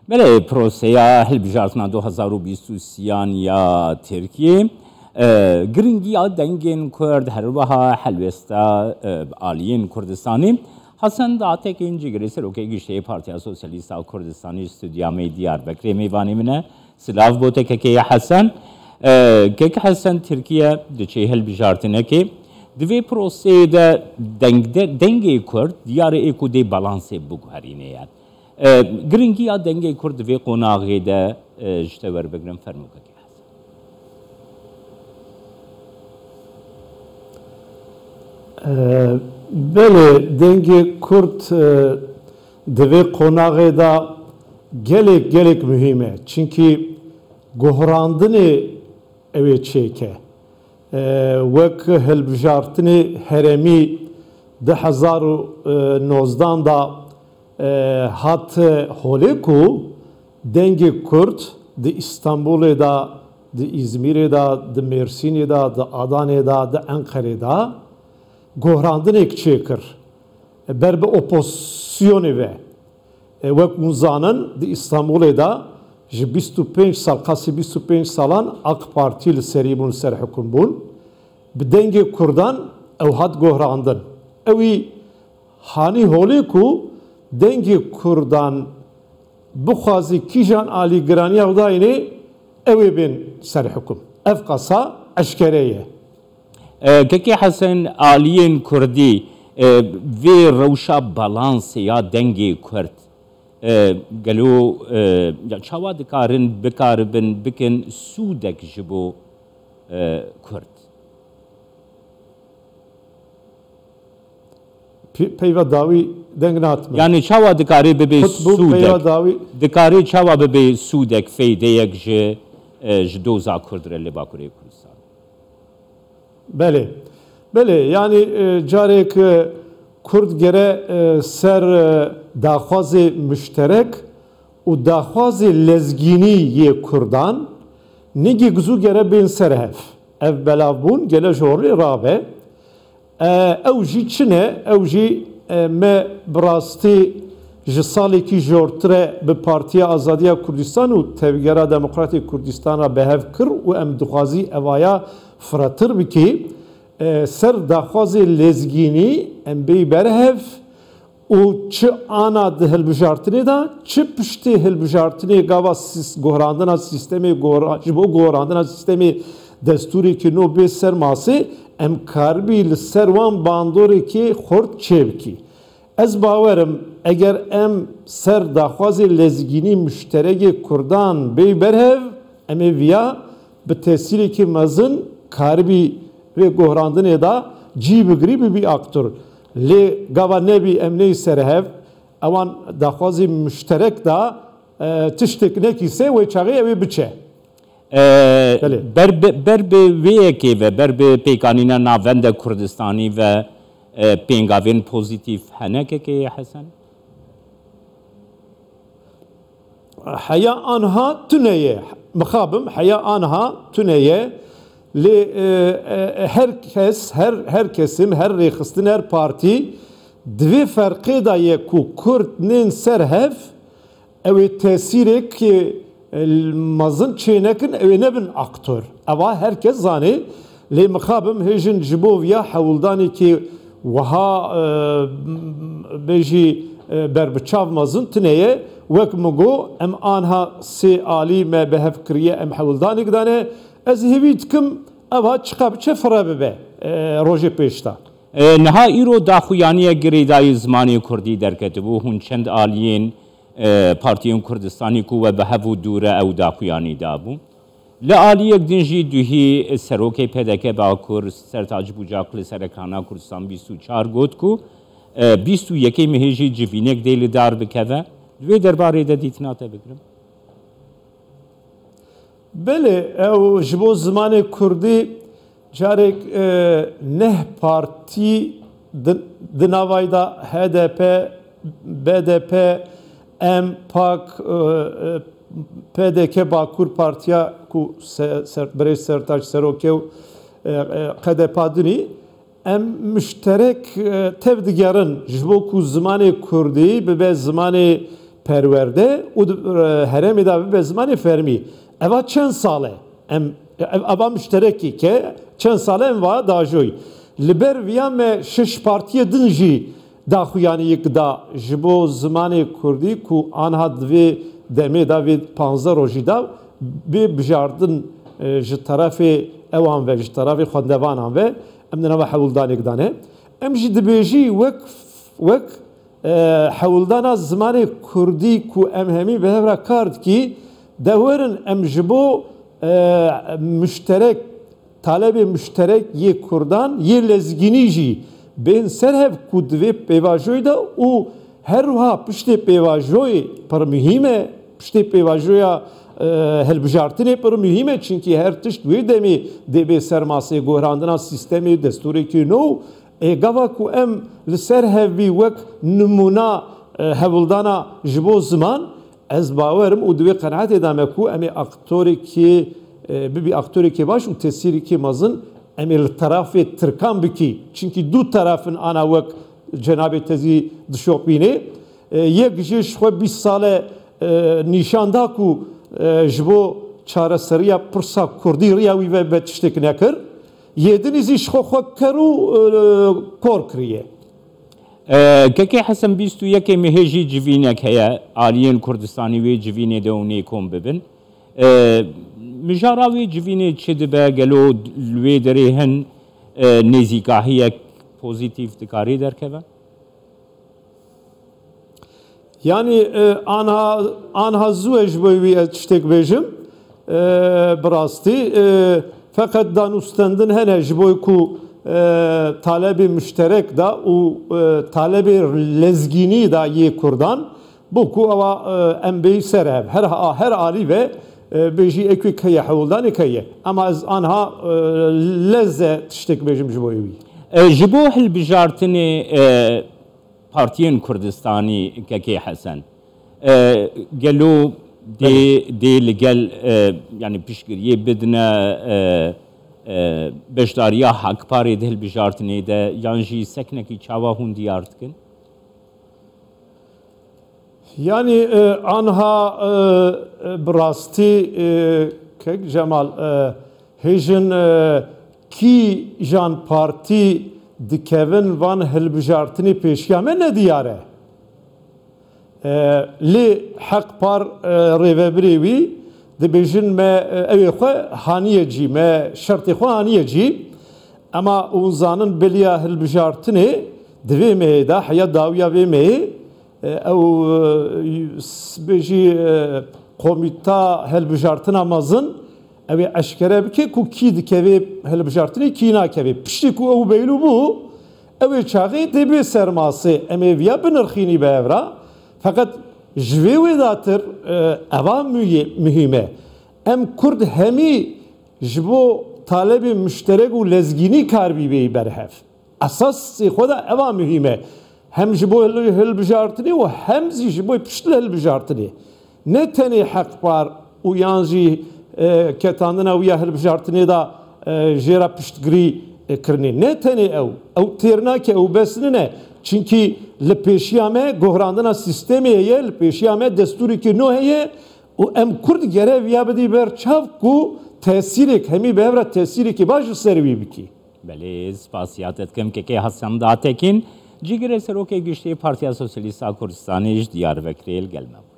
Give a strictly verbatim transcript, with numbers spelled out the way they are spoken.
Belê, proseya hilbijartina du hezar û bîst û sêyan ya Tirkiyê, e, giringiya dengên Kurd, her wiha helwesta, e, aliyên Kurdistanê. Hesen Datekên, cîgirê serokê giştê Partiya Sosyalîst a Kurdistanê ji stûdiya me Diyarbekirê mêvanê min e. Silav bo te kekê Hesen. E, kek Hesen, Tirkiye diçe hilbijartinekê. Di vê proseyê de dengde, dengê Kurd diyar e ku dê balansê biguherîne ye. E, giringiya dengê Kurd di vê qonaxê de, e, ji te werbigirim, fermo kekê Hesen. E, belê, dengê Kurd, e, di vê qonaxê de gelek, gelek muhîm e. Çimkî guhrandinê ew ê çêke. E, wek hilbijartinê herêmî di hezar û nozdan de, e, hat holê ku dengê Kurd di Îstanbulê de, di Îzmîrê de, di Mêrsînê de, di Adanê de, di Enqerê de guhrandinek çêkir. E, ber bi opozisyonê ve. E, wek hûn zanin, di Îstanbulê de ji bîst û pênc sal, qasî bîst û pênc salan AK Partî li serî bûn, li ser hikum bûn. Bi dengê Kurdan ew hat guhrandin. Ewî hanî holê ku dengê Kurdan bixwazî kîjan alî giraniya xwe dayînê, ew ê bên ser hikum. Ev qasa eşkere ye. E, Kekê Hesen, aliyên Kurdî, e, vê rewşa balansê ya dengê Kurd, e, gelo, e, ya çawa dikarin, bikaribin bikin sûdek ji bo, e, Kurd? Pi-, peyva dawî deng nahatime. Yani çawa dikarê bibe Qut bû peyva sûdek? Dawî. Dikarê çawa bibe sûdek, feydeyek ji, e, ji doza Kurd re li Bakurê Kurdistan? Belê. Belê, yani, e, carek, e, Kurd gere, e, ser, e, daxwazê muşterek û daxwazê lezgînî yê Kurdan, nigê gizû gere bên ser hev. Ev belavbûn gele ji holê rabe. E, ew jî çi ne? Ew jî, e, me bi rastî ji salekî jortir e bi Partiya Azadiya Kurdistan û Tevgera Demokratê Kurdistan re bi hev kir û em dixwazî evaya firehtir bikî. E, ser daxwazê lezgînî em bêy ber hev û çi ana di hilbijartinê de, çi piştê hilbijartinê gava sîs-, gohrandina sîstemê gohra-, ji bo gohrandina sîstemê destûrekî nû bê ser masê, em karibî li ser wan bandorekê xurt çêbikî. Ez bawer im, eger em ser daxwazê lezgînî muşteregê Kurdan bêy ber hev, em ê viya bi tesîrekî mezin karibî vê gohrandinê de cî bigirî, bibî aktor. Lê gava nebî em neyê ser hev, ewan daxwazê muşterek de, e, tiştek nekî se, wê çaxê ew ê biçe. E, Belê. Ber bi, ber bi vê yekê ve, ber bi pêkanîna navenda Kurdistanî ve, e, pêngavên pozîtîf hene, Kekê Hesen? Heya anha tune ye. Mixabim, heya anha tune ye. Lê, e, e, her kes, her, her kesim, her rêxistin, her partî di vê ferqê de ye ku Kurd nên ser hev, ew ê tesîrek, e, mezin çênekin, ew ê nebin aktor. Eva her kes zanê. Lê mixabim hêjin ji bo viya hewldanekî wiha, e, bêjî, e, berbiçav mezin tune ye. Wek min got, em anha sê alî me bi hev kiriye, em hewldanek dane. Ez hêvî dikim, eva çiqa biçe fire bibe, e, rojê pêş de. E, niha îro daxuyaniyek girêdayî zimanê kurdî derketibû. Hûn çend aliyên, e, partiyên Kurdistanî ku we bi hev û dû re ew daxuyanî dabû. Li aliyek din jî duhî serokê P D K Bakur, Sertac Bucak, li ser ekrana Kurdistan bîst û çar got ku, e, bîst û yekê mehê jî civînek dê li dar bikeve. Di vê derbarê de dîtina te bigirim. Belê, ew ji bo zimanê kurdî carek, e, neh partî di, di navayî de H D P, B D P, em, pak, e, e, P D K Bakur partiya ku se-, ser-, birêz Sertaç serokê û, e, e, Q D P dinî, em muşterek, e, tev digerin ji bo ku zimanê kurdî bibe zimanê perwerde û di, e, herêmê de bibe zimanê fermî. Eva çend sal e? Em, ev, eva muşterekî ke çend sal e em va dajoyî. Li ber viya me şeş partiyê din jî daxuyaniyek da ji bo zimanê kurdî ku anha di vê demê de vê panzdeh rojî de bê bijardin, e, ji terefê ewan ve, ji terefê xwendevanan ve em di nava hewldanek de ne. Em jî dibêjî wek, wek e, hewldana zimanê kurdî ku em hemî bi hev re kar dikî, de werin em ji bo, e, muşterek, talebê muşterek yê kurdan, yê lezgînî jî bên ser hev ku di vê pêvajoyê de û her wiha piştê pêvajoyê pir muhîm e, piştê pêvajoya, e, hilbijartinê pir muhîm e, çimkî her tişt wê demê dê bê ser masê gohrandina sîstemê, destûrekî nû. Ê gava ku em li ser hev bî wek nimûna, e, hewldana ji bo ziman, ez bawer im û di wê qenaetê de me ku em ê aktorekê, e, bibî aktorekê baş û tesîrekê mezin em ê li terafê tirkan bikî. Çimkî du teraf in ana wek cenabê te zî dişopînê. E, yek jê ji xwe bîst sal e, e, nîşan da ku, e, ji bo çareseriya pirsa kurdî riya wî ve be tiştek nekir. Yê dinî zî ji xwe xwe ker û, e, kor kiriye. E, Kekê Hesen, bîst û yekê mehê jî civînek heye, aliyên Kurdistanî wê civînê de hûn ê kom bibin. E, mijara wê civînê çi dibe? Gelo li wê derê hin, e, nêzîkahiyek pozîtîf dikarî derkeve? Yanî, e, anha, anha zû e ji bo wî ez tiştek bêjim, e, bi rastî, e, feqet danûstendin hene ji bo ku, e, talebê muşterek da û, e, talebê lezgînî da yê kurdan, bo ku ewa, e, em bêyî ser hev. Her, her alî ve, e, bêjî ek wê keye hewldanê keye. Ema ez anha, e, leze tiştek bêjim ji bo wî. E, ji bo hilbijartinê, e, partiyên Kurdistanî, Kekê Hesen, e, gelo dê, dê li gel, e, yani piştgiriyê bidine, e, e, beşdariya Hak Parê di hilbijartinê de, yan jî seknekî çawa hûn diyar dikin? Yanî, e, anha, e, e, bi rastî, e, Kek Cemal, e, hêjin, e, kîjan partî dikevin van hilbijartinê pêşiya me nediyar e. E, lê Haq Par, e, rêvebirê wî dibêjin me, e, ew ê xwe haniye cî, me şertê xwe haniye cî. Ema hûn zanin biliya hilbijartinê di vê mehê de, heya dawiya vê mehê, e, ew, e, s-, bêjî, e, komîta hilbijartina mezin, ew ê eşkere bike ku kî dikeve hilbijartinê, kî nakeve. Piştî ku ew beylû bû, ew ê çaxê dê bê ser masê, em ê viya binirxînî bi hev re. Feqet ji vê wê datir, e, eva muhî-, muhîm e. Em Kurd hemî ji bo talebê muşterek û lezgînî kar bîbêyî berhev. Esasê xwe de eva muhîm e. Hem ji bo hil-, hilbijartinê û hem zî ji bo pişt li hilbijartinê. Ne tenê Haq Par û yan jî, e, ketandina wî ya hilbijartinê de, e, jê re piştgirî, e, kirinê. Ne tenê ew. Ew têr nake, ew bes nine. Çimkî li pêşiya me gohrandina sîstemê heye, li pêşiya me destûrekî nû heye û em Kurd gere viya bidî ber çav ku tesîrek, hemî bi hev re tesîrekî baş li ser wî bikî. Belê, spasiya te dikim. Kekê Hesen Datekin, cîgirê serokê giştî Partiya Sosyalîst a Kurdistanê ji Diyarbekirê li gel me bû.